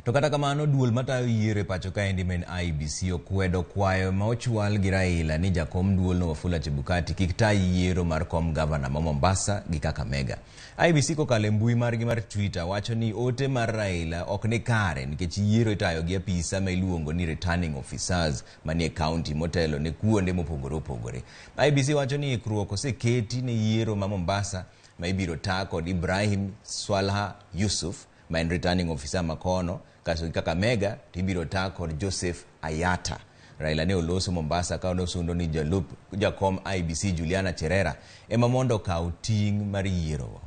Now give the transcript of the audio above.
To kata kamano, duol matayo yiero e pacho kaendi ma en IEBC okwedo kwayo ma ochwal gi Raila ni jakom duolno Wafula Chebukati kik ta yiero mar kom gavana ma Mombasa gi Kakamega. IEBC kokalo e mbui margi mar Twitter wacho ni ote mar Raila ok ni kare nikech yiero itayo gi apisa ma iluongo ni returning officers manie kaunti motelo ne kuonde mopogore opogore. IEBC wacho ni ikruok oseketi ne yiero ma Mombasa ma ibiro ta kod Ibrahim Swalha Yusuf ma en returning officer ma kono, kasto gi Kakamega to ibiro ta kod Joseph Ayata. Raila ne oloso Mombasa ka nosundo ni jalup jakom IEBC Juliana Cherera ema mondo okaw ting' mar yiero.